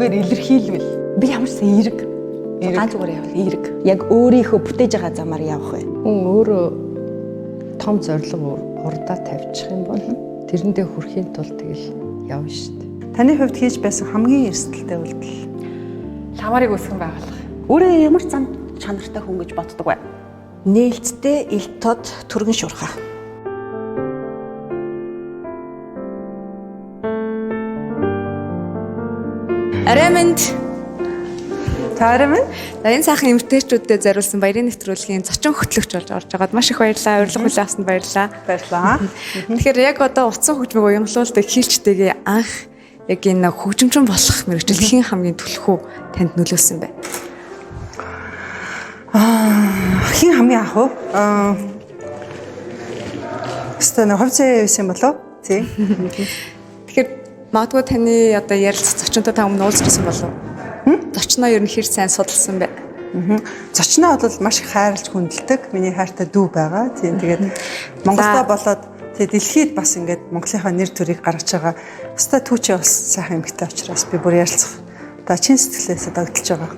үгээр илэрхийлвэл Би ямар ч сан эерэг. Эерэг. Ганц үгээр явбал эерэг. Яг өөрийнхөө бүтээж байгаа замаар явах бай. Хүн өөрөө том зорилго урдаа тавьчих юм бол тэрэндээ хүрэхийн тулд тэгэл явна шүү дээ. Таны хувьд хийж байсан хамгийн эрсдэлтэй үйлдэл. ламарыг үүсгэн байгуулах. Өөрөө ямар зам чанартай хүн гэж боддог вэ? Нээлттэй ил тод түргэн шуурхаа. Орой минь Та арай минь За энэ сайхан эмэгтэйчүүдэд зориулсан баярын нэвтрүүлгийн зочин хөтлөгч болж орж байгаад маш их баярлалаа. Урилга хүлээн авсанд баярлалаа. баярлалаа. Тэгэхээр яг одоо утсан хөгжмийг уянгалуулдаг хийлчтэйгээ анх яг энэ хөгжимчин болох мэргэжил хэн хамгийн түлхүү танд нөлөөлсөн бэ? Хин хамгийн анх уу? Аа. Өстө нэг хувь заяа байсан болов? Тий. Тэгэхээр магадгүй таны одоо ярилцах зочинтой та өмнө уулзсан болов уу? Зочноо ер нь хэр сайн судалсан бэ? Зочноо бол маш их хайрлж хүндэлдэг. Миний хайртай дүү байгаа. Тийм тэгээд Монголдо болоод тэгээд дэлхийд бас ингээд Монголынхаа нэр төрийг гаргаж байгаа. Өстө түүчээ бас сайхан эмэгтэй учраас би бүр ярилцах. Одоо чин сэтгэлээсээ догдолж байгаа.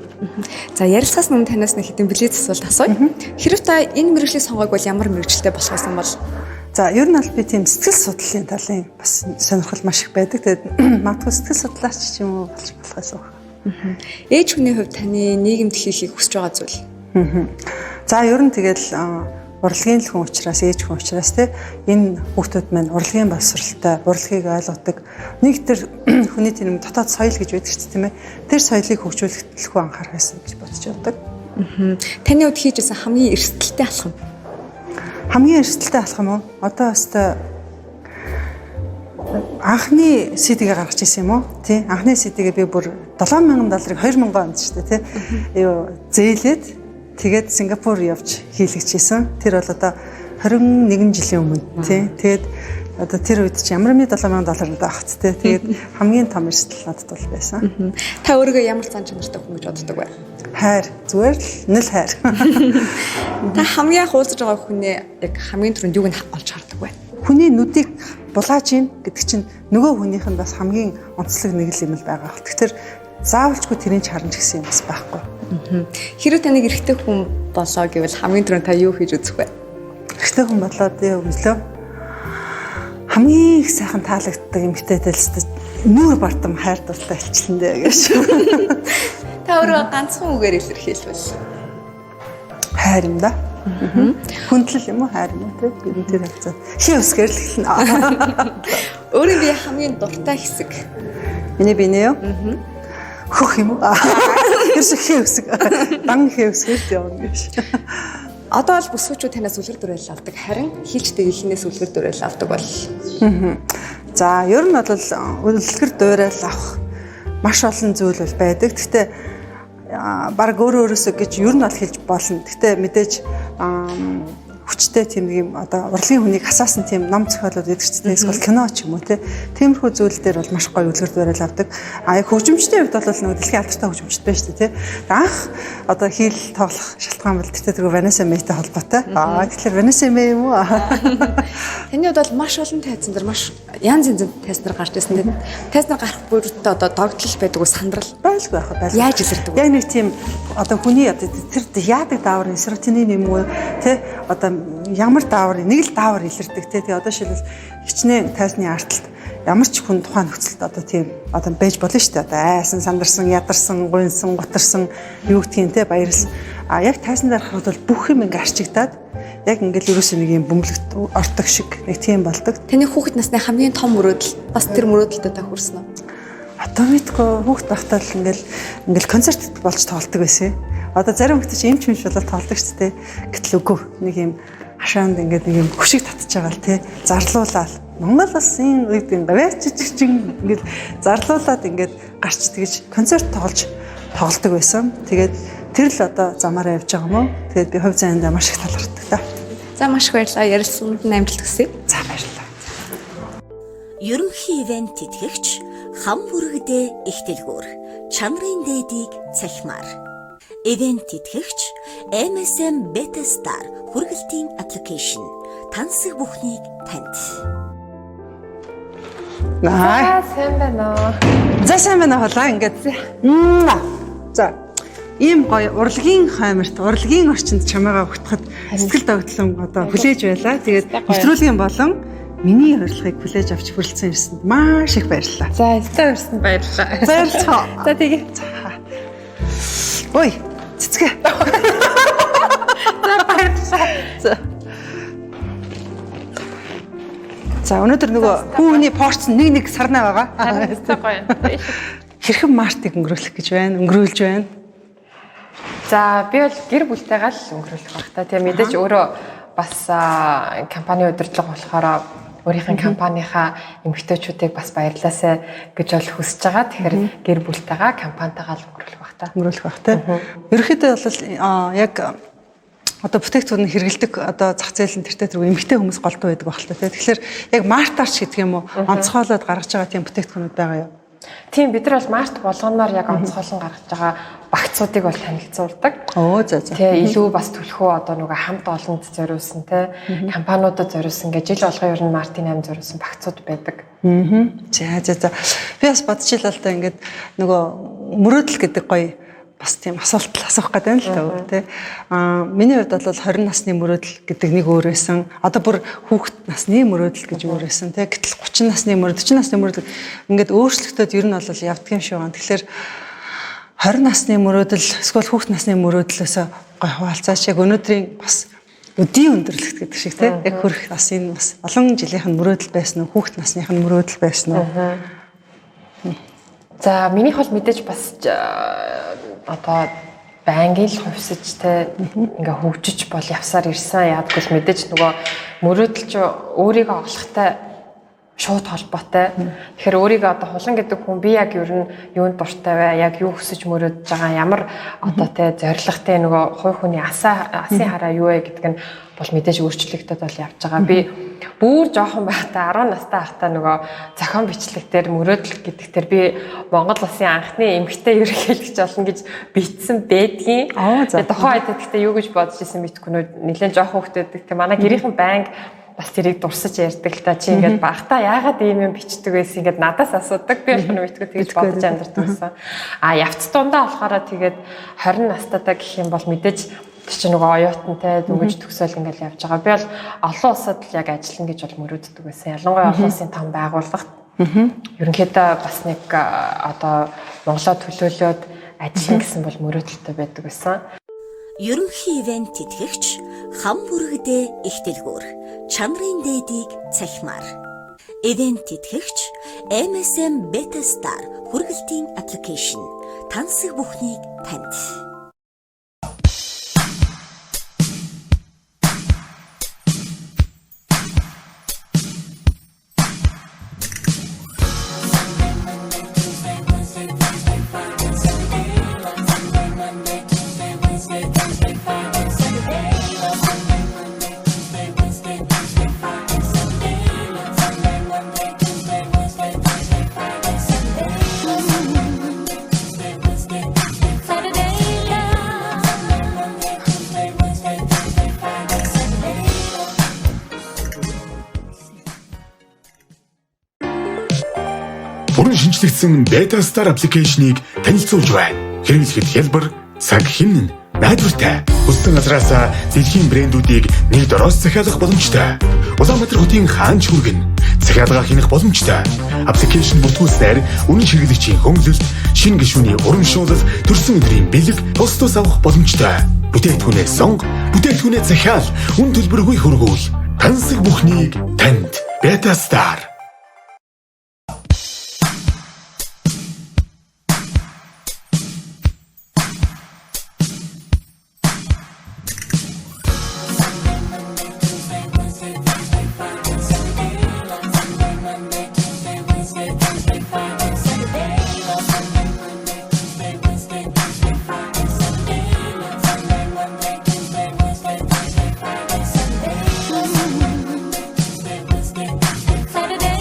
За ярилцахаас өмнө танаас нэг хэдэн блиц асуулт асууя. Хэрв та энэ мэргэжлийг сонгоог бол ямар мэргэжилтэй болох байсан бол? За ер нь бол би тийм сэтгэл судлалын талын бас сонирхол маш их байдаг. Тэгээд магадгүй сэтгэл судлаач ч юм уу болж болох байсан. Ээж хүний хувьд таны нийгэмд хийхийг хүсэж байгаа зүйл. За ер нь тэгэл урлагийн л хүн учраас ээж хүн учраас те энэ хүүхдүүд маань урлагийн боловсралтай, урлагийг ойлгодог. Нэг тэр хүний тийм дотоод соёл гэж байдаг ч тийм ээ. Тэр соёлыг хөгжүүлэх төлхөө анхаарах байсан гэж бодож явдаг. Таны хувьд хийж байсан хамгийн эрсдэлтэй алхам. Хамгийн эрсдэлтэй алхам уу? Одоо өстой анхны CD-гээ гаргаж ирсэн юм уу? Тий. Анхны CD-гээ би бүр 7000 долларыг 2000 онд шүү дээ, тий. Юу зээлээд тэгээд Сингапур явж хийлгэжсэн. Тэр бол одоо 21 жилийн өмнө, тий. Тэгээд одоо тэр үед чи ямар миний 7000 доллар надад авах тий. Тэгээд хамгийн том эрсдэл надад бол байсан. Та өөрийгөө ямар зан чанартай хүн гэж боддог вэ? Хайр, зүгээр л нэл хайр. Та хамгийн анх уулзаж байгаа хүнээ яг хамгийн түрүүнд юуг нь олж хардаг вэ? Хүний нүдийг булааж ийн гэдэг чинь нөгөө хүнийх нь бас хамгийн онцлог нэг л юм л байгаа. Тэгэхээр заавалчгүй тэрийг чарна ч гэсэн юм бас байхгүй. Хэрв таныг эрэгтэй хүн болоо гэвэл хамгийн түрүүнд та юу хийж үзэх вэ? Эрэгтэй хүн болоод юу гэвлөө? Хамгийн их сайхан таалагддаг эмэгтэйтэй л өстө нүүр бардам хайр дуртай хэлчлэн дээ гэж. Та өөрөө ганцхан үгээр илэрхийлвэл. Хайр юм да. Хүндлэл юм уу хайр юм уу те? Би тэр хавцаа. Хин өсгөр л хэлнэ. Өөрийн бие хамгийн дуртай хэсэг. Миний би нэ юу? Хөх юм уу? Ерөөсө хин өсг. Дан хин өсгөр л явна гэж. Одоо бол бүсгүүчүүд танаас үлгэр дуурайл авдаг. Харин хийлчдэг ихнээс үлгэр дуурайл авдаг бол. За, ер нь бол үлгэр дуурайл авах маш олон зүйл бол байдаг. Гэхдээ баг өөрөө өөрөөсөө гэж ер нь бол хэлж болно. Гэхдээ мэдээж хүчтэй тийм нэг юм одоо урлагийн хүнийг асаасан тийм ном зохиолууд гэдэг ч тийм эсвэл кино ч юм уу те. Тиймэрхүү зүйл дээр бол маш гоё үлгэр дуурайл авдаг. А яг хөгжимчдийн хувьд бол нөгөө дэлхийн алдартай хөгжимчд байна шүү дээ те. Анх одоо хийл тоглох шалтгаан бол тэр тэргүй Ванесса Мэйтэй холбоотой. Аа тэгэхээр Ванесса Мэй юм уу? Таны хувьд бол маш олон тайзан дээр маш янз янзын тайзан дээр гарч ирсэн. Тайзан дээр гарах бүртээ одоо догтлол байдаг уу сандрал? Байлгүй байх байлгүй. Яаж илэрдэг вэ? Яг нэг тийм одоо хүний одоо тэр яадаг дааврын серотонин юм уу те одоо ямар даавар нэг л даавар илэрдэг те. Тэгээ одоо шилбэл хичнээн тайзны арталт ямар ч хүн тухайн нөхцөлд одоо тийм одоо байж болно шүү дээ. Одоо айсан, сандарсан, ядарсан, гуйнсан, гутарсан юу гэдгийг те баярлсан. А яг тайзан дээр харахад бол бүх юм ингээ арчигдаад яг ингээл ерөөсөө нэг юм бөмбөлөгт ортог шиг нэг тийм болдог. Таны хүүхэд насны хамгийн том мөрөөдөл бас тэр мөрөөдөлтөд та хүрсэн үү? Одоо мэдгүй хүүхд байхдаа л ингээл концерт болж тоглолдог байсан. Одоо зарим хүмүүс чинь эмч юмш болоод тоглодог ч тий. Гэтэл үгүй нэг юм хашаанд ингээд нэг юм хөшиг татж байгаа л тий. Зарлуулаад Монгол улсын гэдэг юм гавьяач чин ингээд зарлуулад ингээд гарч тэгж концерт тоглож тоглолдог байсан. Тэгээд тэр л одоо замаараа явж байгаа юм уу? Тэгээд би хувь заяандаа маш их талархдаг та. За маш их баярлалаа. Ярилцсанд нь амжилт хүсье. За баярлалаа. Ерөнхий ивент тэтгэгч хам бүрэгдээ их дэлгүүр чанарын дээдийг цахимаар. Ивент тэтгэгч MSM Beta Star хүргэлтийн аппликейшн тансаг бүхнийг танд. Наа. За сайн байна уу? За сайн байна холоо ингээд. За ийм гоё урлагийн хаймарт, урлагийн орчинд чамайгаа өгтөхөд сэтгэл догтлон одоо хүлээж байлаа. Тэгээд нэвтрүүлгийн болон миний урилгыг хүлээж авч хүрэлцэн ирсэнд маш их баярлалаа. За өстой өрсөнд баярлалаа. Баярлалаа. За тэгээ. Ой, цэцгээ. За баярлалаа. За. За өнөөдөр нөгөө хүүний порц нэг нэг сарнаа байгаа. Өстой гоё. Хэрхэн мартыг өнгөрөөлөх гэж байна? Өнгөрөөлж байна. За би бол гэр бүлтэйгээ л өнгөрөөлөх байх та. Тэгээ мэдээж өөрөө бас компани удирдлага болохоор өөрийнх нь компанийнхаа эмэгтэйчүүдийг бас баярлаасай гэж бол хүсэж байгаа. Тэгэхээр гэр бүлтэйгээ компанитайгаа л өнгөрөөлөх байх та. Өнгөрөөлөх байх та. Ерөнхийдөө бол яг одоо бүтээгдэхүүн хэрэгэлдэг одоо зах зээл нь тэртээ тэргүй эмэгтэй хүмүүс голдуу байдаг байх л та, тий. Тэгэхээр яг мартаарч гэдэг юм уу онцгойлоод гаргаж байгаа тийм бүтээгдэхүүнүүд байгаа юу? Тийм, бид нар бол март болгоноор яг онцгойлон гаргаж байгаа багцуудыг бол танилцуулдаг. Оо за за. Тэ илүү бас түлхүү одоо нөгөө хамт олонд зориулсан тэ компаниудад зориулсан гэж жил болгон ер нь мартын 8 зориулсан багцууд байдаг. За за за. Би бас бодчихлаа л та ингээд нөгөө мөрөөдөл гэдэг гоё бас тийм асуулт асуух гэдэг юм л та тий. Аа миний хувьд бол 20 насны мөрөөдөл гэдэг нэг өөр байсан. Одоо бүр хүүхэд насны мөрөөдөл гэж өөр байсан тий. Гэтэл 30 насны мөрөөдөл, 40 насны мөрөөдөл ингээд өөрчлөгдөд ер нь бол явдаг юм шиг байна. Тэгэхээр 20 насны мөрөөдөл эсвэл хүүхэд насны мөрөөдлөөс гой хуваалцаач яг өнөөдрийн бас өдийн өндөрлөгт гэдэг шиг тий. Яг хөрөх бас энэ бас олон жилийнх нь мөрөөдөл байсан уу? Хүүхэд насных нь мөрөөдөл байсан уу? За минийх бол мэдээж бас одоо байнгын л хувьсаж те ингээ хөгжиж бол явсаар ирсэн. Яадгүй л мэдээж нөгөө мөрөөдөл чи өөрийгөө олохтой шууд холбоотой. Тэгэхээр өөрийгөө одоо хулан гэдэг хүн би яг ер нь юунд дуртай вэ? Яг юу хүсэж мөрөөдөж байгаа? Ямар одоо те зорилготой нөгөө хувь хүний асын хараа юу вэ гэдэг нь бол мэдээж өөрчлөгдөд бол явж байгаа. Би бүр жоохон байхдаа 10 настай байхдаа нөгөө зохион бичлэг дээр мөрөөдөл гэдэг дээр би Монгол улсын анхны эмэгтэй ерөнхийлөгч болно гэж бичсэн байдгийн. Тэгээ тухайн үед гэхдээ юу гэж бодож исэн мэдэхгүй нөө нэлээд жоохон хүүхдүүд гэдэг. Манай гэрийнхэн байнга бас тэрийг дурсаж ярьдаг л та. Чи ингээд багтаа яагаад ийм юм бичдэг байсан ингээд надаас асуудаг. Би болохоор мэдгүй тэгж бодож амьдардаг байсан. А явц дундаа болохоор тэгээд 20 настайдаа гэх юм бол мэдээж тэр чинь нөгөө оюутантай дөнгөж төгсөөл ингээд явж байгаа. Би бол олон улсад л яг ажиллана гэж бол мөрөөддөг байсан. Ялангуяа олон улсын том байгууллагт. Ерөнхийдөө бас нэг одоо Монголоо төлөөлөөд ажиллана гэсэн бол мөрөөдөлтэй байдаг байсан. Ерөнхий ивент тэтгэгч хам бүрэгдээ их дэлгүүр чанарын дээдийг цахимаар. Ивент тэтгэгч MSM Beta Star хүргэлтийн аппликейшн тансаг бүхнийг танд. Бүрэн шинжлэгдсэн Beta Star аппликейшнийг танилцуулж байна. Хэрэглэхэд хялбар, цаг хэмнэн, найдвартай. Хүссэн газраас дэлхийн брэндүүдийг нэг дороос захиалах боломжтой. Улаанбаатар хотын хаанч хүргэн захиалга хийх боломжтой. Аппликейшн бүртгүүлснээр үнэн хэрэглэгчийн хөнгөлөлт, шинэ гишүүний урамшуулал, төрсөн өдрийн бэлэг, тус тус авах боломжтой. Бүтээгдэхүүнээ сонго, бүтээгдэхүүнээ захиал, үн төлбөргүй хөргүүл. Тансаг бүхнийг танд Beta Star. Saturday.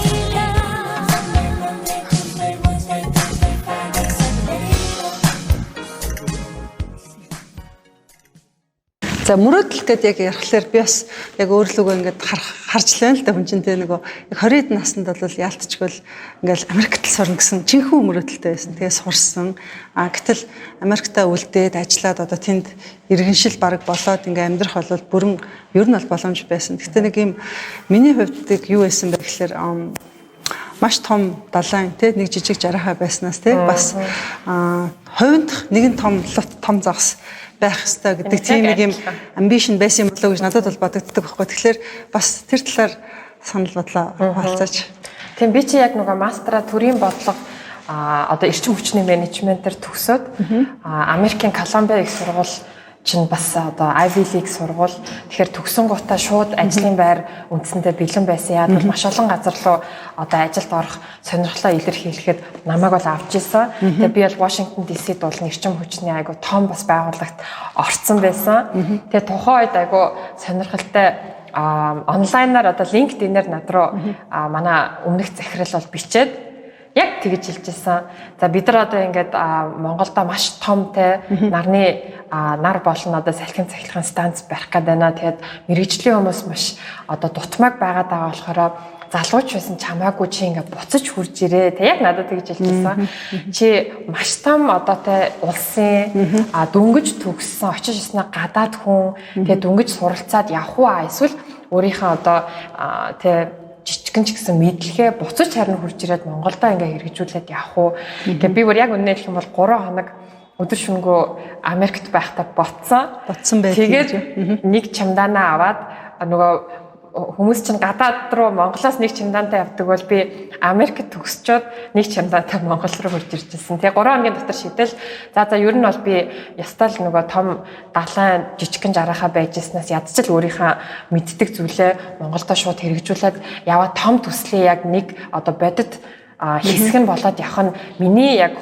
За, мөрөөдөл гэдэг яг ярихлаар би бас яг өөрлөгөө ингээд харж л байна л да. Хүн чинь тэ нөгөө яг 20 наснд бол яалтчгүй л ингээд Америкт л сурна гэсэн жинхэнэ мөрөөдөлтэй байсан. Тэгээ сурсан. А гэтэл Америктаа үлдээд ажиллаад одоо тэнд иргэншил баг болоод ингээд амьдрах бол бүрэн ер нь бол боломж байсан. Гэхдээ нэг юм миний хувьд яг юу байсан бэ гэхээр маш том далайн тий нэг жижиг жарахаа байснаас тий бас хувиндх нэгэн том лут, том загас байх ёстой гэдэг тийм нэг юм ambition байсан юм болоо гэж надад бол бодогддог байхгүй. Тэгэхээр бас тэр талаар санал бодлоо хуваалцаач. Тийм, би чи яг нөгөө мастера төрийн бодлого одоо эрчим хүчний менежментээр төгсөөд Америкийн Колумбиа их сургууль чинь бас одоо Ivy League сургууль. Тэгэхээр төгсөн гутаа шууд ажлын байр үндсэндээ бэлэн байсан. Яг бол маш олон газар руу одоо ажилд орох сонирхлоо илэрхийлэхэд намайг бол авч исэн. Тэгээ би бол Washington DC-д бол эрчим хүчний айгу том бас байгууллагт орцсон байсан. Тэгээ тухайн үед айгу сонирхолтой онлайнаар одоо LinkedIn-ээр над руу манай өмнөх захирал бол бичээд яг тэгж хэлжсэн. За, бид нар одоо ингээд Монголда маш том те нарны нар болон одоо салхин цахилгаан станц барих гээд байна. Тэгээд мэргэжлийн хүмүүс маш одоо дутмаг байгаад байгаа болохоор залууч байсан чамаагүй чи ингээд буцаж хурж ирээ. Тэг яг надад тэгж хэлжсэн. Чи маш том одоо те улсын дөнгөж төгссөн, очиж ирсэн гадаад хүн, тэгээ дөнгөж суралцаад явах уу, эсвэл өөрийнхөө одоо те жижигэн ч гэсэн мэдлэгээ буцаж харин хурж ирээд Монголдо ингээ хэрэгжүүлээд явах уу. Тэгээ би бүр яг үнэ хэлэх юм бол 3 хоног өдөр шөнөгөө Америкт байхдаа ботсон. Ботсон байх. Тэгээд нэг чемоданаа аваад, нөгөө хүмүүс чинь гадаад руу Монголоос нэг чемодантай явдаг бол би Америкт төгсчөөд нэг чемодантай Монгол руу хурж ирж ирсэн. Тэгээ 3 хоногийн дотор шийдэл за ер нь бол би ястал нөгөө том далайн жижигхэн жарахаа байж ирснээс ядчил өөрийнхөө мэддэг зүйлээ Монголдо шууд хэрэгжүүлээд яваа, том төслийн яг нэг одоо бодит хэсэг нь болоод явах нь миний яг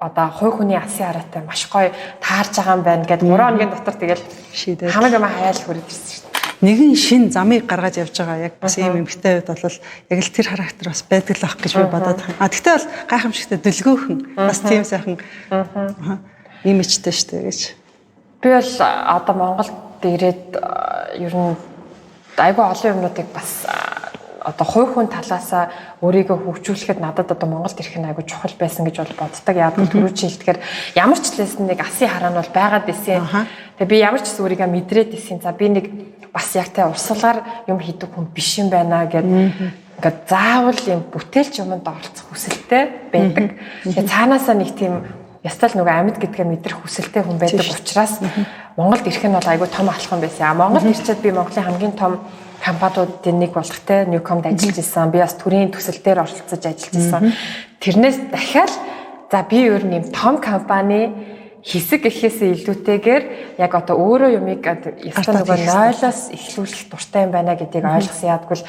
одоо хувь хүний асын хараатай маш гоё таарж байгаа юм байна гэд 3 хоногийн дотор тэгэл шийдээд хамаг юм хаяал хүрэж ирсэн шүү дээ. Нэгэн шин замыг гаргаж явж байгаа яг бас ийм эмгтэй үед бол яг л тэр характер бас байдаг л ах гэж би бодоод байна. А тэгтээ бол гайхамшигтай дүлгөөхөн бас тийм сайхан имижтэй штэ гэж. Би бол одоо Монголд ирээд ер нь айгүй олон юмнуудыг бас одоо хувь хүн талаасаа өөрийгөө хөгжүүлэхэд надад одоо Монголд ирэх нь айгүй чухал байсан гэж бол боддог. Яг л түрүү чи хэлдгээр ямар ч лээс нэг асын хараа нь бол байгаад исэн. Тэгээ би ямар ч гэсэн өөрийгөө мэдрээд исэн. За, би нэг бас яг тэ урсгалаар юм хийдэг хүн биш юм байна гэд ингээд заавал юм бүтээлч юмд оролцох хүсэлтэй байдаг. Тэгээ цаанаасаа нэг тийм ястал нөгөө амьд гэдгээ мэдрэх хүсэлтэй хүн байдаг учраас Монголд ирэх нь бол айгүй том алхам байсан. А Монголд ирчээд би Монголын хамгийн том компаниудын нэг болох те Newcom-д ажиллаж исэн. Би бас төрийн төсөл дээр оролцож ажиллаж исэн. Тэрнээс дахиад за би ер нь юм том компани хэсэг гэхээсээ илүүтэйгээр яг одоо өөрөө юмыг ястаа нөгөө нойлоос эхлүүлэх дуртай юм байна гэдгийг ойлгосон. Яадгүй л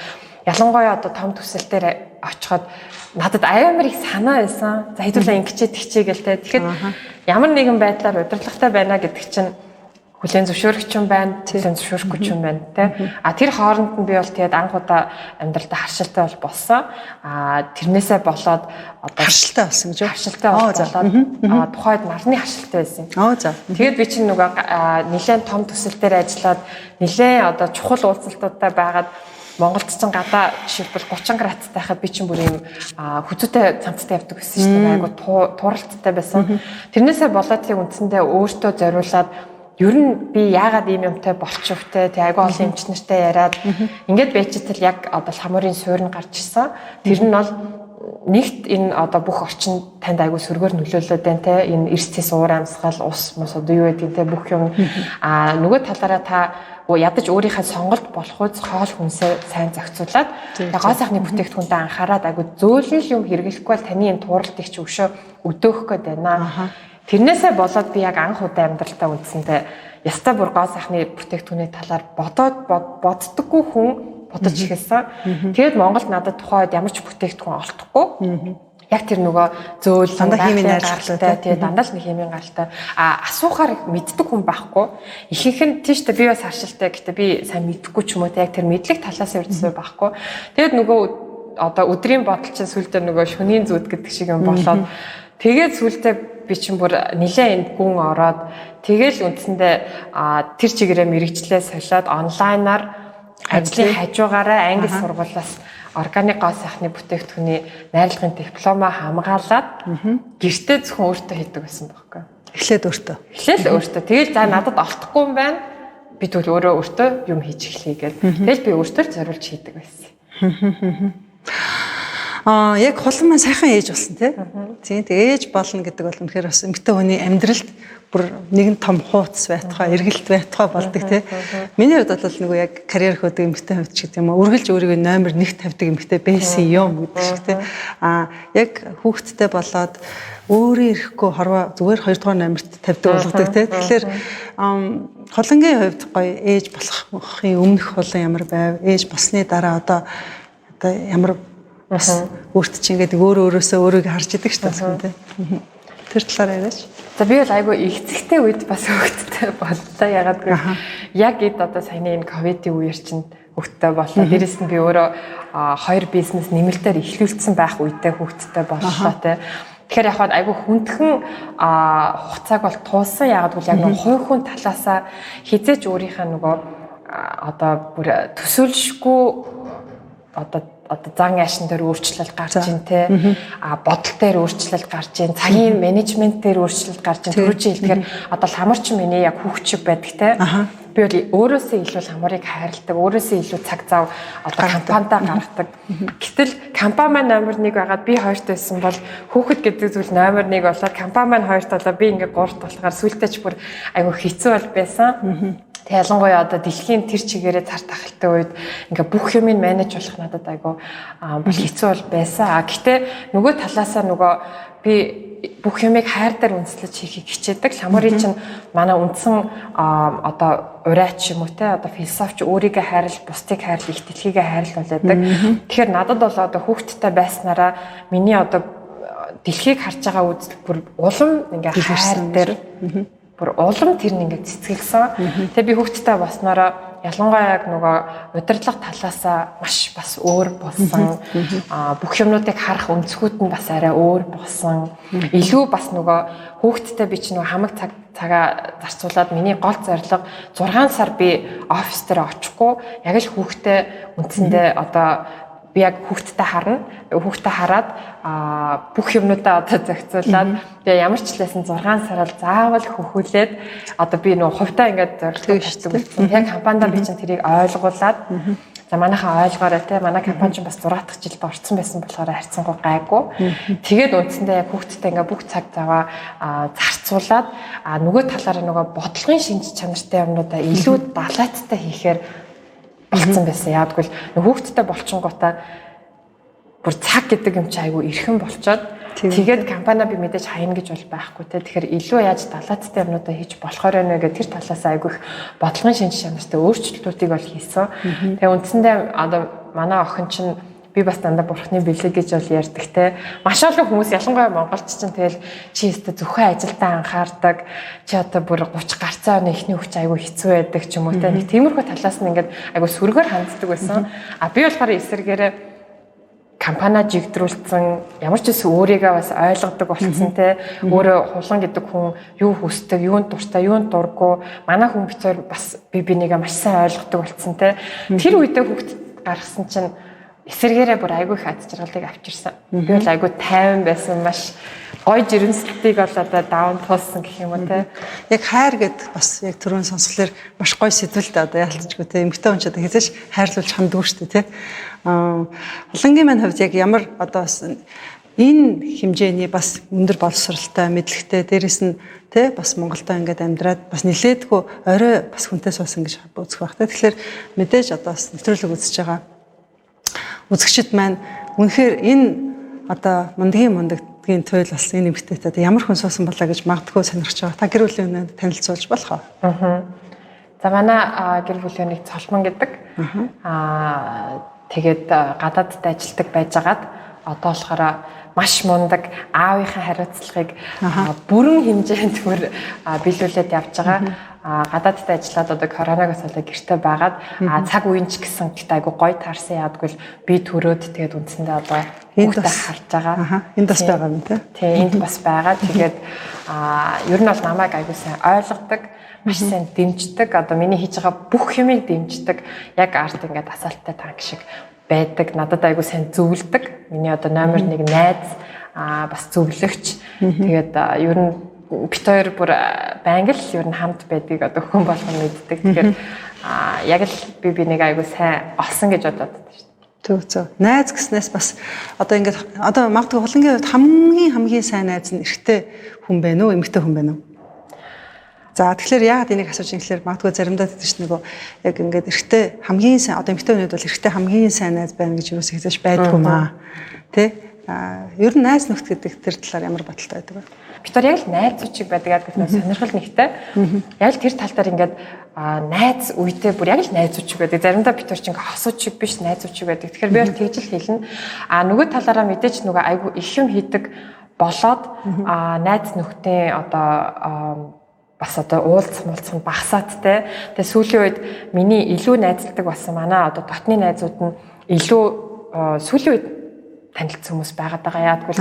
ялангуяа одоо том төсөл дээр очиход надад амар их санаа байсан. За, хэдүүлээ ингэчээ тэгчээ гэл те. Тэгэхэд ямар нэгэн байдлаар удирдлагатай байна гэдэг чинь хүлээн зөвшөөрөх юм байна, хүлээн зөвшөөрөхгүй юм байна те. А тэр хооронд нь би бол тэгээд анх удаа амьдралдаа харшилтай бол болсон. А тэрнээсээ болоод одоо харшилтай болсон гэж үү? Харшилтай болоод тухайд нарны харшилтай байсан юм. Оо за. Тэгээд би чинь нөгөө нэлээд том төсөл дээр ажиллаад нэлээд одоо чухал уулзалтуудтай байгаад Монголд чинь гадаа жишээлбэл 30 градустай байхад би чинь бүр юм хүзүүтэй цамцтай явдаг гэсэн шүү дээ. Айгу тууралттай байсан. Тэрнээсээ болоод тийм үндсэндээ өөртөө зориулаад ер нь би яагаад ийм юмтай болчих вэ? Тэг айгүй олон эмч нартай яриад ингээд байж тал яг одоо хамуурын суурь нь гарч ирсэн. Тэр нь бол нэгт энэ одоо бүх орчин танд айгүй сөргөөр нөлөөлөд байна те, энэ эрс тэс, уур амьсгал, ус мус одоо юу гэдгийг те, бүх юм. А нөгөө талаараа та ядаж өөрийнхөө сонголт болох үз хоол хүнсээ сайн зохицуулаад тэгээ гоо сайхны бүтээгдэхүүнтэй анхаарад айгүй зөөлөн юм хэрэглэхгүй бол таны энэ тууралтыг чи өшөө өдөөх гээд байна. Тэрнээсээ болоод би яг анх удаа амьдралтаа үндсэндээ ястаа бүр гоо сайхны бүтээгдэхүүний талаар бодоод боддоггүй хүн бодож эхэлсэн. Тэгээд Монголд надад тухайн үед ямар ч бүтээгдэхүүн олдохгүй. Яг тэр нөгөө зөөл дандаа химийн гаралтай, тэгээ дандаа л нэг химийн гаралтай. А асуухаар мэддэг хүн байхгүй. Ихэнх нь тийш тэ би бас харшилтай, гэтээ би сайн мэдэхгүй ч юм уу, яг тэр мэдлэг талаас ердөөсөө байхгүй. Тэгээд нөгөө одоо өдрийн бодол чинь сүлдээ нөгөө шөнийн зүуд гэдэг шиг юм болоод тэгээд сүлдээ би чинь бүр нилээ энд гүн ороод тэгэл үндсэндээ тэр чигээрээ мэрэгчлээ солиод онлайнаар ажлын хажуугаараа англи сургуулиас органик гоо сайхны бүтээгдэхүүний найрлагын дипломаа хамгаалаад гэртээ зөвхөн өөртөө хийдэг байсан байхгүй. Эхлээд өөртөө. Эхлээл өөртөө. Тэгэл за надад олдохгүй юм байна. Би тэгвэл өөрөө өөртөө юм хийж эхлэе гэл. Тэгэл би өөртөө л зориулж хийдэг байсан. Яг хулан маань сайхан ээж болсон тий. Тийм тэг ээж болно гэдэг бол үнэхээр бас эмэгтэй хүний амьдралд бүр нэгэн том хууц байтугай, эргэлт байтугай болдог тий. Миний хувьд бол нөгөө яг карьер хөөдөг эмэгтэй хувьд ч гэдэг юм уу, үргэлж өөрийгөө номер 1 тавьдаг эмэгтэй байсан юм гэдэг шиг тий. Яг хүүхэдтэй болоод өөрөө ирэхгүй хорвоо зүгээр 2 дугаар номерт тавьдаг болгодог тий. Тэгэхээр хулангийн хувьд гоё ээж болохын өмнөх хулан ямар байв? Ээж болсны дараа одоо ямар бас өөрт чинь ингээд өөрөө өөрөөсөө өөрийгөө харж идэг шүү дээ тий. Тэр талаар яриач. За би бол айгүй ихцэгтэй үед бас хөвгттэй боллоо. Ягаад гэвэл яг эд одоо саяны энэ ковидын үеэр чинь хөвгттэй боллоо. Дээрээс нь би өөрөө 2 бизнес нэмэлтээр эхлүүлсэн байх үедээ хөвгттэй боллоо тий. Тэгэхээр яг айгүй хүндхэн хугацааг бол туулсан. Ягаад гэвэл яг нэг хувь хүн талаасаа хизээч өөрийнхөө нөгөө одоо бүр төсөөлшгүй одоо зан аашин дээр өөрчлөлт гарч ийн те, бодол дээр өөрчлөлт гарч ийн, цагийн менежмент дээр өөрчлөлт гарч ийн. Түрүү чи хэлдгээр одоо ламар чи миний яг хүүхд шиг байдаг те. Би бол өөрөөсөө илүү ламарыг хайрладаг, өөрөөсөө илүү цаг зав одоо компанида гаргадаг. Гэтэл компани маань номер 1 байгаад би 2-т байсан бол хүүхэд гэдэг зүйл номер 1 болоод компани маань 2-т болоо би ингээ 3-т болохоор сүултээ ч бүр айгүй хэцүү бол байсан. Тэг ялангуяа одоо дэлхийн тэр чигээрээ цар тахалтай үед ингээ бүх юмыг менеж болох надад айгүй бол хэцүү бол байсан. Гэтэ нөгөө талаасаа нөгөө би бүх юмыг хайр дээр үндэслэж хийхийг хичээдэг. Ламурын чинь манай үндсэн одоо урайч юм уу те, одоо философч өөрийгөө хайрл, бусдыг хайрл, их дэлхийгээ хайрл болоодаг. Тэгэхээр надад бол одоо хүүхэдтэй байснараа миний одоо дэлхийг харж байгаа үзэл бүр улам ингээ хайр дээр бүр улам тэр нь ингээд цэцгэлсэн. Тэгээ би хүүхэдтэй болсноороо ялангуяа яг нөгөө удирдлага талаасаа маш бас өөр болсон. Бүх юмнуудыг харах өнцгүүд нь бас арай өөр болсон. Илүү бас нөгөө хүүхэдтэй би чинь нөгөө хамаг цагаа зарцуулаад миний гол зорилго 6 сар би офис дээр очихгүй яг л хүүхэдтэй үндсэндээ одоо би яг хүүхэдтэй харна. Хүүхэдтэй хараад бүх юмнуудаа одоо зохицуулаад тэгээ ямар ч лээсэн 6 сараар заавал хөхүүлээд одоо би нөгөө хувьдаа ингээд зорилго тавьдаг болсон. Яг компанида би чинь тэрийг ойлгуулад за манайхаа ойлгоорой те, манай компани чинь бас 6 дахь жилд орцсон байсан болохоор харьцангуй гайгүй. Тэгээд үндсэндээ яг хүүхэдтэй ингээд бүх цаг заваа зарцуулаад нөгөө талаараа нөгөө бодлогын шинж чанартай юмнуудаа илүү далайцтай хийхээр болцсон байсан. Яагтвэл хүүхэдтэй болчингуудаа бүр цаг гэдэг юм чи айгүй эрхэн болчоод тэгээд компани би мэдээж хайна гэж бол байхгүй те. Тэгэхээр илүү яаж далаацтай юмнуудаа хийж болохоор байна вэ гэх тэр талаас айгүй их бодлогын шинж чанартай өөрчлөлтүүдийг бол хийсэн. Тэгээ үндсэндээ одоо манай охин чинь би бас дандаа бурхны бэлэг гэж бол ярьдаг те. Маш олон хүмүүс ялангуяа монголч чинь тэгэл чи өстө зөвхөн ажилдаа анхаардаг. Чи одоо бүр 30 гарцаа оны эхний хүүхд айгүй хэцүү байдаг ч юм уу те. Нэг тиймэрхүү талаас нь ингээд айгүй сөргөөр ханддаг байсан. А би болохоор эсэргээрээ компани жигдрүүлсэн, ямар ч зүйл өөрийгөө бас ойлгодог болсон те. Өөрөө хулан гэдэг хүн юу хүсдэг, юунд дуртай, юунд дургүй. Манай хүн бицээр бас би бинийгээ маш сайн ойлгодог болсон те. Тэр үедээ хүүхд гаргасан чинь эсэргээрээ бүр айгүй их аз жаргалыг авчирсан. Би бол айгүй тайван байсан, маш гоё жирэмслэлтийг бол одоо даун туулсан гэх юм уу те. Яг хайр гэд бас яг түрүүн сонсголоор маш гоё сэдвэлтэй одоо яалтчгүй те. Эмэгтэй хүн ч одоо хэзээ ч хайрлуулж хандгүй шүү дээ те. Хулангийн маань хувьд яг ямар одоо бас энэ хэмжээний бас өндөр боловсралтай, мэдлэгтэй, дээрэс нь те бас Монголдо ингээд амьдраад бас нилээдгүй орой бас хүнтэй суусан гэж үзэх байх те. Тэгэхээр мэдээж одоо бас нэвтрүүлэг үзэж байгаа үзэгчид маань үнэхээр энэ одоо мундгийн мундаггийн туйл болсон энэ эмэгтэйтэй одоо ямар хүн суусан болоо гэж магадгүй сонирхож байгаа. Та гэр бүлийн өнөөд танилцуулж болох уу? За манай гэр бүлийн нэг Цолмон гэдэг. Тэгээд гадаадд ажилладаг байжгаад Одоо болохоор маш мундаг аавынхаа хариуцлагыг бүрэн хэмжээнд бүр биелүүлээд явж байгаа. Гадаадд ажиллаад одоо коронавигоос болоод гэрте байгаад цаг үеийн ч гэсэн гэхдээ айгу гоё таарсан, яадгүй л би төрөөд тэгээд үндсэндээ одоо энд хүүхдээ бас харж байгаа. Энд бас байгаа юм тий. Тий, энд бас байгаа. Тэгээд ер нь бол намайг айгу сайн ойлгодог, маш сайн дэмждэг. Одоо миний хийж байгаа бүх юмыг дэмждэг. Яг арт ингээд асаалттай танк шиг байдаг. Надад айгу сайн зөвлөдөг. Миний одоо номер 1 найз, бас зөвлөгч. Тэгээд ер нь бит хоёр бүр байнга л ер нь хамт байдгийг одоо хүн болгон мэддэг. Тэгэхээр яг л би бинийг айгу сайн олсон гэж бодоод байна шүү дээ. Зөв зөв. Найз гэснээс бас одоо ингээд одоо магадгүй Хулангийн хувьд хамгийн сайн найз нь эрэгтэй хүн байна уу, эмэгтэй хүн байна уу? За, тэгэхээр яагаад энийг асууж юм гэхээр магадгүй заримдаа тэгдэг чинь нөгөө яг ингээд эрэгтэй хамгийн сайн, одоо эмэгтэй хүний хувьд бол эрэгтэй хамгийн сайн найз байна гэж юус хэзээ ч байдгүй маа. Тэ? Ер нь найз нөхд гэдэг тэр талаар ямар бодолтой байдаг вэ? Бид нар яг л найзууд шиг байдаг гэдэг нь сонирхол нэгтэй. Яг л тэр тал дээр ингээд найз үедээ бүр яг л найзууд шиг байдаг. Заримдаа бид нар чинь ингээд хосууд шиг биш, найзууд шиг байдаг. Тэгэхээр би бол тэгж л хэлнэ. Нөгөө талаараа мэдээж нөгөө айгүй их юм хийдэг болоод найз нөхдийн одоо бас одоо уулзах муулзах нь багасаад те. Тэгээ сүүлийн үед миний илүү найзалдаг болсон манай одоо дотны найзууд нь илүү сүүлийн үед танилцсан хүмүүс байгаад байгаа. Яагтвэл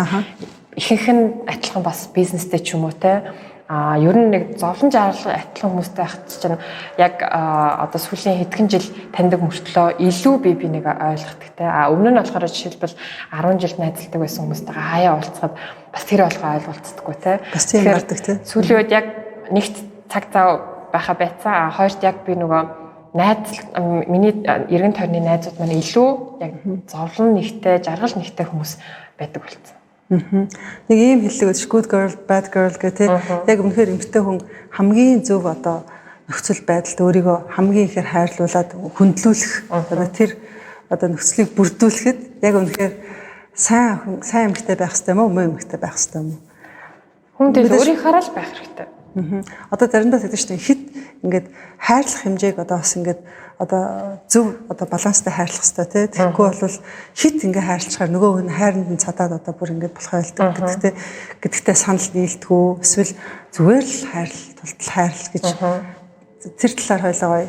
ихэнх нь адилхан бас бизнестэй ч юм уу те. Ер нь нэг зовлон жаргал адилхан хүмүүстэй байхад чинь яг одоо сүүлийн хэдхэн жил таньдаг мөртлөө илүү би бинийг ойлгодог те. Өмнө нь болохоор жишээлбэл 10 жил найзалдаг байсан хүмүүстэйгээ хаяа уулзахад бас тэр болгоо ойлголцдоггүй те. Бас тийм гардаг те. Сүүлийн үед яг нэгт цаг зав байха байцсан. Хоёрт яг би нөгөө найз, миний эргэн тойрны найзууд маань илүү яг зовлон нэгтэй, жаргал нэгтэй хүмүүс байдаг болсон. Нэг ийм хэллэг байдаг ш, good girl, bad girl гэх тий. Яг үнэхээр эмэгтэй хүн хамгийн зөв одоо нөхцөл байдалд өөрийгөө хамгийн ихээр хайрлуулад хөндлүүлэх, одоо тэр одоо нөхцөлийг бүрдүүлэхэд яг үнэхээр сайн хүн, сайн эмэгтэй байх хэрэгтэй юм уу, муу эмэгтэй байх хэрэгтэй юм уу? Хүн тэгэл өөрийнхөө л байх хэрэгтэй. Одоо заримдаа тэгдэг шүү дээ. Хит ингээд хайрлах хэмжээг одоо бас ингээд одоо зөв одоо баланстай хайрлах хэрэгтэй тий. Тэгэхгүй бол хит ингээд хайрлахаар нөгөө хүн хайранд нь цадаад одоо бүр ингээд болох байлдаг гэдэгтэй гэдэгтэй санал нийлдэггүй. Эсвэл зүгээр л хайрл тултал хайрл гэж тэр талаар хоёлоо гоё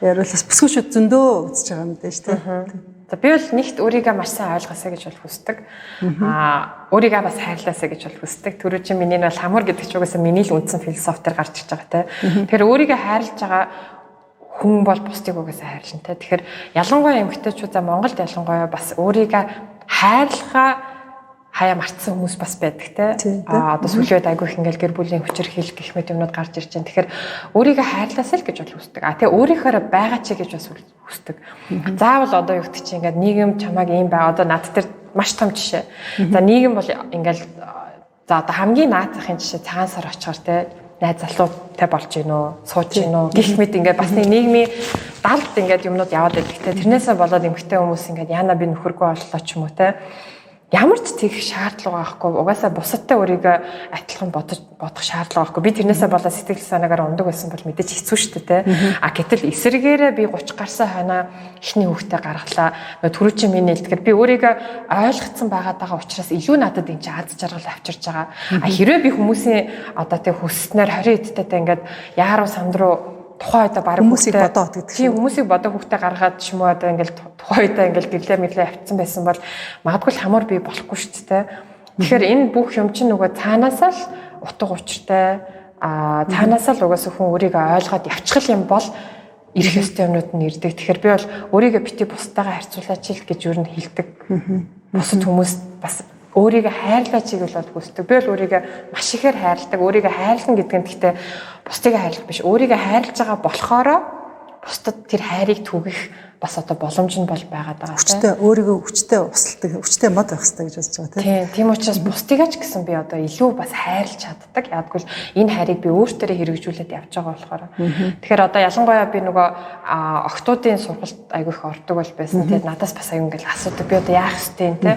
яриул бас бүсгүүчүүд зөндөө үзэж байгаа юм дээ шүү дээ. За, би бол нэгт өөрийгөө маш сайн ойлгосоо гэж бол хүсдэг. Өөрийгөө бас хайрлаасаа гэж бол хүсдэг. Түрүү чинь миний нь бол хамар гэдэг чинь угаасаа миний л үндсэн философи дээр гарч ирж байгаа те. Тэгэхээр өөрийгөө хайрлаж байгаа хүн бол бусдыг угаасаа хайрлана те. Тэгэхээр ялангуяа эмэгтэйчүүд, за Монголд ялангуяа бас өөрийгөө хайрлахаа хаяа мартсан хүмүүс бас байдаг те. Одоо сүүлийн үед айгүй их ингээл гэр бүлийн хүчирхийлэл гэх мэт юмнууд гарч ирж байна. Тэгэхээр өөрийгөө хайрлаасаа л гэж бол хүсдэг. Тэгээ өөрийнхөө байгаа чи гэж бас хүсдэг. Заавал одоо юу гэдэг чинь ингээд нийгэм чамайг ийм бай. Одоо над дээр маш том жишээ. За, нийгэм бол ингээл за одоо хамгийн наад захын жишээ цагаан сар очихоор те найз залуутай болж гин үү, сууж гин үү гэх мэт ингээд бас нэг нийгмийн далд ингээд юмнууд яваад байдаг те. Тэрнээсээ болоод эмэгтэй хүмүүс ингээд яана би нөхөргүй боллоо ч юм уу те. Ямар ч тэгэх шаардлага байхгүй. Угаасаа бусадтай өөрийгөө адилхан бодож бодох шаардлага байхгүй. Би тэрнээсээ болоод сэтгэл санаагаар ундаг байсан бол мэдээж хэцүү шүү дээ, тэ. Гэтэл эсэргээрээ би 30 гарсан хойноо эхний хүүхдээ гаргалаа. Нөгөө түрүү чинь миний хэлдгээр би өөрийгөө ойлгоцсон байгаад байгаа учраас илүү надад энэ чинь аз жаргал авчирч байгаа. Хэрвээ би хүмүүсийн одоо тэг хүсснээр 20 эдтэй ингээд яаруу сандруу тухайн үедээ бараг хүмүүсийг бодоод гэдэг. Тийм, хүмүүсийг бодоо хүүхдээ гаргаад ч юм уу одоо ингээл тухайн үедээ ингээл гэрлээ мэрлээ авцсан байсан бол магадгүй л хамар би болохгүй шүү дээ. Тэгэхээр энэ бүх юм чинь нөгөө цаанаасаа л утга учиртай, цаанаасаа л угаасаа хүн өөрийгөө ойлгоод явчих юм бол ирэх ёстой юмнууд нь ирдэг. Тэгэхээр би бол өөрийгөө бити бусдаагаа харьцуулаач л гэж юу н хэлдэг. Бусад хүмүүс бас өөрийгөө хайрлаач гэж бол хүсдэг. Би бол өөрийгөө маш ихээр хайрладаг. Өөрийгөө хайрлана гэдэг нь гэхдээ бусдыг хайрлах биш. Өөрийгөө хайрлаж байгаа болохоро бусдад тэр хайрыг түгэх бас одоо боломж нь бол байгаад байгаа. Хүчтэй, өөрийгөө хүчтэй усалдаг, хүчтэй мод байх хэрэгтэй гэж бодож байгаа. Тийм. Тийм учраас бусдыг ч гэсэн би одоо илүү бас хайрлаж чаддаг. Яагтгүй энэ хайрыг би өөртөө хэрэгжүүлээд явж байгаа болохоор. Тэгэхээр одоо ялангуяа би нөгөө охтуудын сургалт айгүй их ордог бол байсан. Тэгээд надаас бас аюу ингээл асуудаг. Би одоо яах ёстой юм те.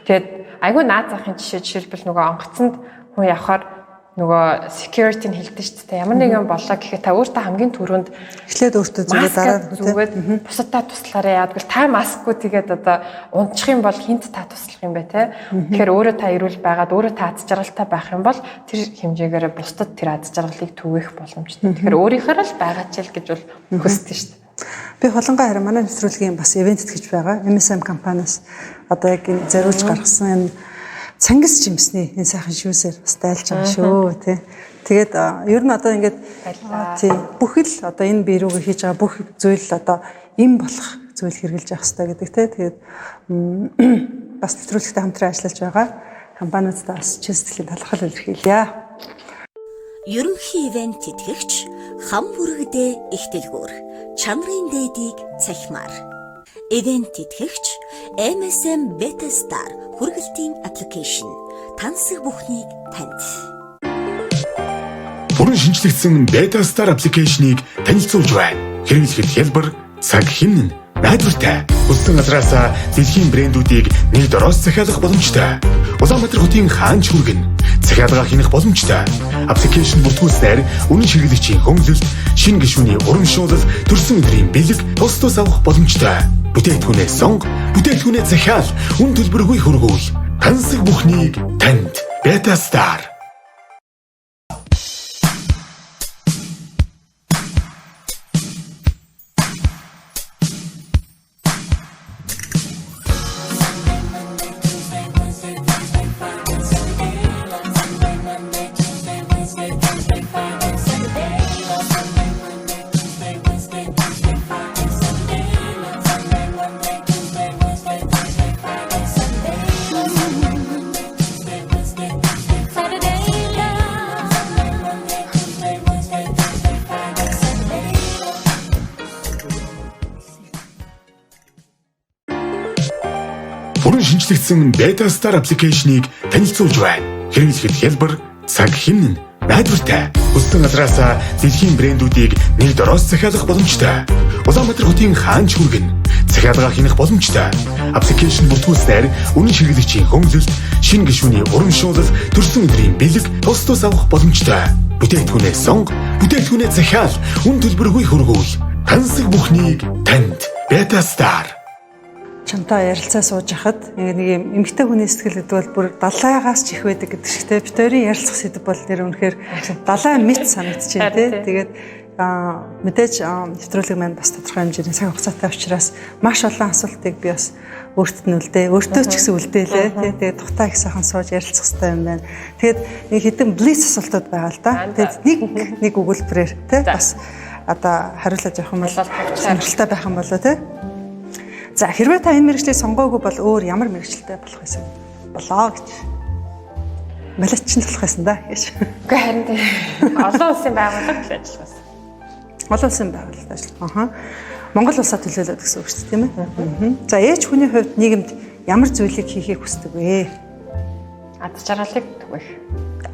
Тэгээд айгүй наад захын жишээ жишээлбэл нөгөө онгоцонд хүн явхаар Нөгөө security-н хэлдэг шүү дээ. Ямар нэгэн боллоо гэхэд та өөртөө хамгийн түрүүнд эхлээд өөртөө зүгээ дараа зүгээд бусадаа туслахаараа яадгүй та маскгүй тэгээд одоо унтчих юм бол хинт та туслах юм бэ те. Тэгэхээр өөрөө та эрүүл байгаад өөрөө та аз жаргалтай байх юм бол тэр хэмжээгээр бусдад тэр аз жаргалыг түгээх боломжтой. Тэгэхээр өөрийнхөө л байгаа ч л гэж бол хүсдэг шүү дээ. Би холонгоо харин манай нэвтрүүлгийн бас ивент гэж байгаа. MSM компаниас одоо яг энэ зориулж гаргасан энэ цангис жимсний энэ сайхан шүүсээр бас дайлж байгаа шүү тий. Тэгээд ер нь одоо ингээд тий бүхэл одоо энэ бие рүүгээ хийж байгаа бүх зүйл одоо им болох зүйл хэрэгжилж явах хэрэгтэй гэдэг тий. Тэгээд бас нэвтрүүлэгтэй хамтран ажиллаж байгаа компаниудад бас чин сэтгэлийн талархал илэрхийлье. Ерөнхий ивент тэтгэгч хам бүрэгдээ их дэлгүүр чанарын дээдийг цахимаар. Ивент тэтгэгч MSM Beta Star хүргэлтийн аппликейшн тансаг бүхнийг танд. Бүрэн шинжлэгдсэн Beta Star аппликейшнийг танилцуулж байна. Хэрэглэхэд хялбар, цаг хэмнэн, найдвартай. Хүссэн газраасаа дэлхийн брэндүүдийг нэг дороос захиалах боломжтой. Улаанбаатар хотын хаанч хүргэн захиалга хийнэх боломжтой. Аппликейшн бүртгүүлснээр үнэн хэрэглэгчийн хөнгөлөлт, шинэ гишүүний урамшуулал, төрсөн өдрийн бэлэг тус тус авах боломжтой. Бүтээгдэхүүнээ сонго, бүтээгдэхүүнээ захиал, үн төлбөргүй хөргүүл. Тансаг бүхнийг танд. Beta Star. Бүрэн шинжлэгдсэн Beta Star аппликейшнийг танилцуулж байна. Хэрэглэхэд хялбар, цаг хэмнэн, найдвартай. Хүссэн газраасаа дэлхийн брэндүүдийг нэг дороос захиалах боломжтой. Улаанбаатар хотын хаанч хүргэн захиалга хийнэх боломжтой. Аппликейшн бүртгүүлснээр үнэн хэрэглэгчийн хөнгөлөлт, шинэ гишүүний урамшуулал, төрсөн өдрийн бэлэг тус тус авах боломжтой. Бүтээгдэхүүнээ сонго, бүтээгдэхүүнээ захиал, үн төлбөргүй хөргүүл. Тансаг бүхнийг танд. Beta Star. Чамтай ярилцаа сууж хахад ингээ нэг юм эмэгтэй хүний сэтгэл гэдэг бол бүр далайгаас ч их байдаг гэдэг шиг те. Бид хоёрын ярилцах сэдэв бол нэр үнэхээр далай мэт санагдчихэв те. Тэгээд мэдээж нэвтрүүлэг маань бас тодорхой хэмжээний цаг хугацаатай учраас маш олон асуултыг би бас өөртөө нь үлдээ, өөртөө ч гэсэн үлдээлээ те. Тэгээд тухтай их сайхан сууж ярилцах хэрэгтэй юм байна. Тэгээд нэг хэдэн блиц асуултууд байгаа л да. Тэгээд нэг нэг өгүүлбэрээр те бас одоо хариулаад явах юм бол сонирхолтой байх юм болоо те. За хэрвээ та энэ мэргэжлийг сонгоогүй бол өөр ямар мэргэжилтэй болох байсан болоо гэж. Малчин л болох байсан да гэж. Үгүй харин тийм. Олон улсын байгууллагад л ажиллах байсан. Олон улсын байгууллагад ажиллах. Аха. Монгол улсаа төлөөлөд гэсэн үг шүү дээ, тийм ээ. За ээж хүний хувьд нийгэмд ямар зүйлийг хийхийг хүсдэг вэ? Аз жаргалыг түгээх.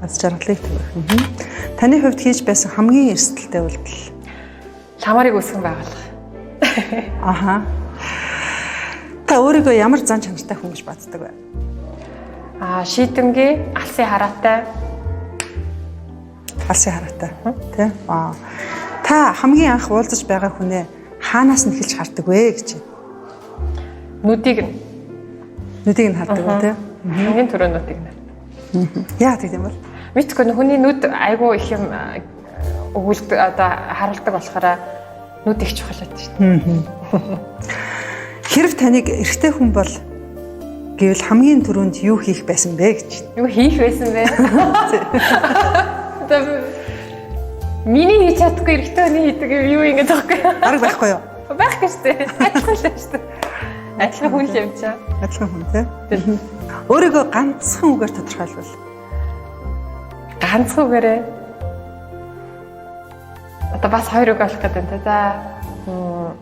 Аз жаргалыг түгээх. Таны хувьд хийж байсан хамгийн эрсдэлтэй үйлдэл? Ламарыг үүсгэн байгуулах. Аха. Та өөрийгөө ямар зан чанартай хүн гэж боддог вэ? Шийдэмгий, алсын хараатай. Алсын хараатай, тий? Та хамгийн анх уулзаж байгаа хүнээ хаанаас нь эхэлж хардаг вэ гэж? Нүдийг нь. Нүдийг нь хардаг үү, тий? Хамгийн түрүү нүдийг нь. Яа тэгдэм юм бол? Мэдгүй хүний нүд айгүй их юм өгүүлдэг одоо харуулдаг болохоор нүд их чухал байдаг шүү дээ. Хэрв таныг эрэгтэй хүн бол гэвэл хамгийн түрүүнд юу хийх байсан бэ гэж? Юу хийх байсан бэ? Одоо миний хийж чадахгүй эрэгтэй хүний хийдэг юм юу ингэж байгаа юм? Арга байхгүй юу? Байхгүй шүү дээ. Адилхан л шүү дээ. Адилхан хүн л юм чаа. Адилхан хүн тий. Өөрийгөө ганцхан үгээр тодорхойлвол? Ганцхан үгээрээ. Одоо бас хоёр үг болох гэдэг юм та. За.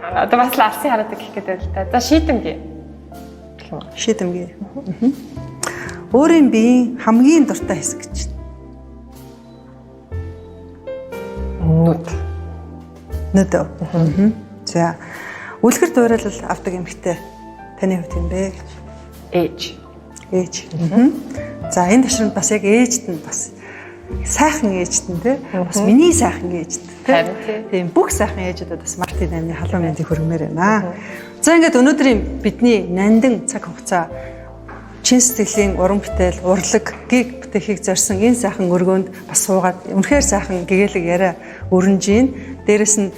Одоо бас л алсын хараадаг гэх гэдэг л та. За шийдэмгий. Шийдэмгий. Өөрийн биеийн хамгийн дуртай хэсэг гэж. Нүд. Нүд. За. Үлгэр дуурайлал авдаг эмэгтэй таны хувьд юм бэ гэж? Ээж. Ээж. За, энэ ташрамд бас яг ээжд нь, бас сайхан ээжд нь, тий, бас миний сайхан ээжд, тий. Харин тий. Тийм, бүх сайхан ээжүүдэд бас Мартын 8-ны халуун мэндийг хүргэмээр байна. За, ингээд өнөөдрийн бидний нандин цаг хугацаа чин сэтгэлийн уран бүтээл урлагийг бүтээхийг зорьсон энэ сайхан өргөөнд бас суугаад үнэхээр сайхан гэгээлэг яриа өрнөж гин. Дээрэс нь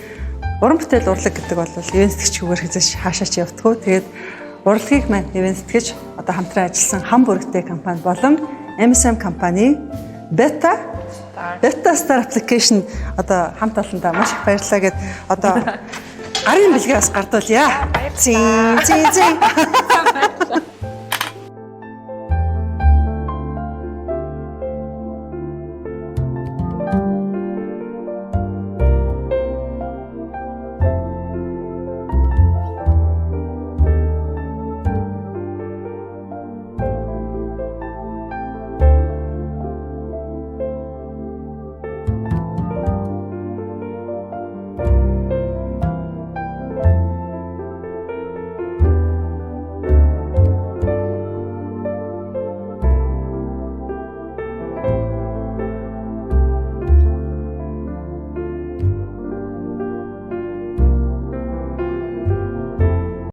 уран бүтээл урлаг гэдэг бол ивээн тэтгэгчгүйгээр хэзээ ч хаашаа ч явдаггүй. Тэгээд урлагийг маань ивээн тэтгэж одоо хамтран ажилласан Хам бүрэгтэй компани болон MSM компани, Beta Star application одоо хамт олондоо маш их баярлалаа гэд одоо гарын бэлгээ бас гардуулъя. Зин зин зин.